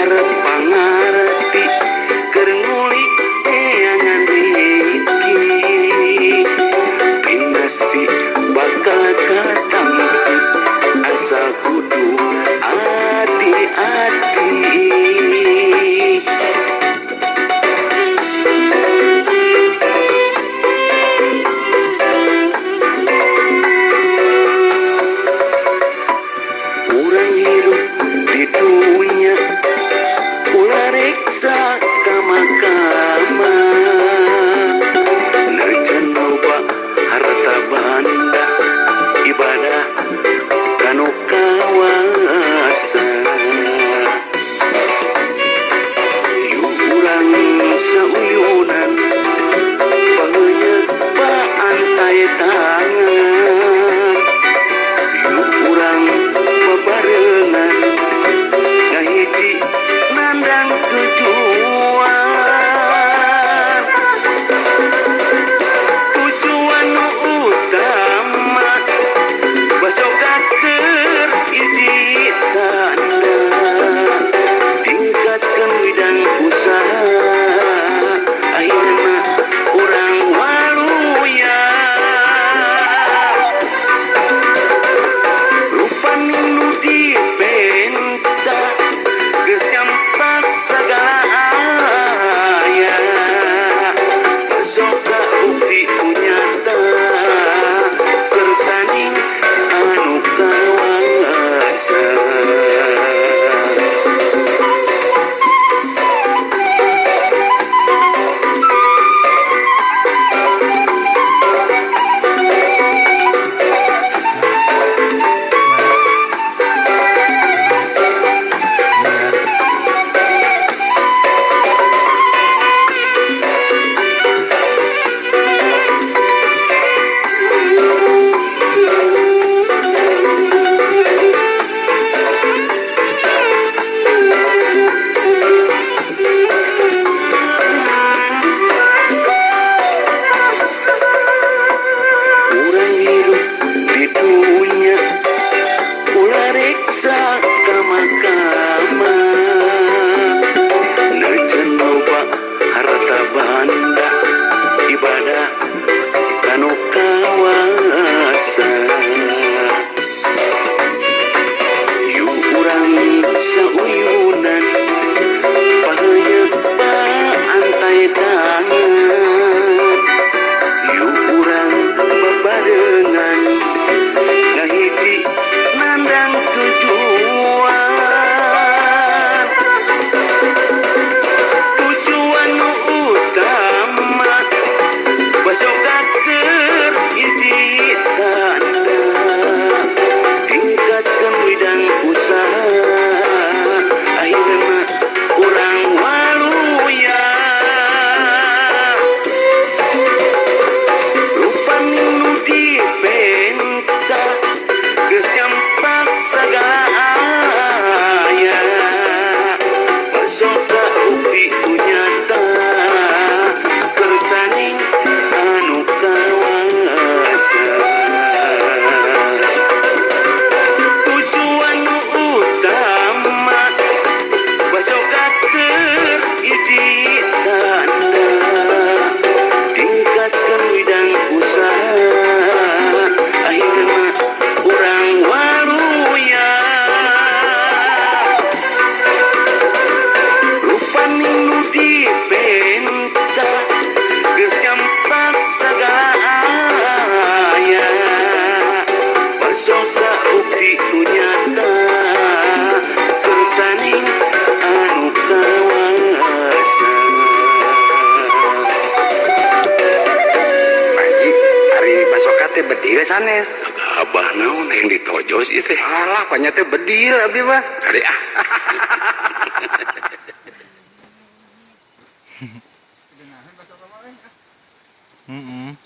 Pangarti keur ngulik neangan rezeki pinasti bakal katampi asal kudu hati-hati. Urang hirup di dunya ulah reksa kama-kama najan loba harta banda ibadah kanu kawasa. Yuk urang sauyunan pangenyepaan tae tangan. Yuk urang bebarengan ngahiji nandang tujuan. Tujuan nu utama basoka keur hiji tanda tingkatkeun bidang usaha akhirna urang waluya. Rupan nu dipenta geus nyampak sagala aya basoka bukti nu nyata keur saning anu kawasa. Urang hirup di dunya ulah reksa kama-kama najan loba harta banda ibadah kanu kawasa. Yuk urang sauyunan pangenyepaan tae tangan. Yuk urang bebarengan ngahiji nandang tujuan. Tujuan nu utama basoka keur hiji tanda tingkatkeun bidang usaha akhirna urang waluya. Rupan nu dipenta geus nyampak sagala aya basoka bukti nu nyata keur saning anu kawasa. Tujuan nu utama basoka keur hiji tanda tingkatkeun bidang usaha akhirna urang waluya. Rupan nu dipenta geus nyampak sagala aya basoka bukti nu nyata keur saning anu kawasa. Panji, ari basoka teh bedil sanes. Abah naon yang ditojos ieu teh? Alah, panya teh bedil abdi mah. Kari ah. Mm-mm.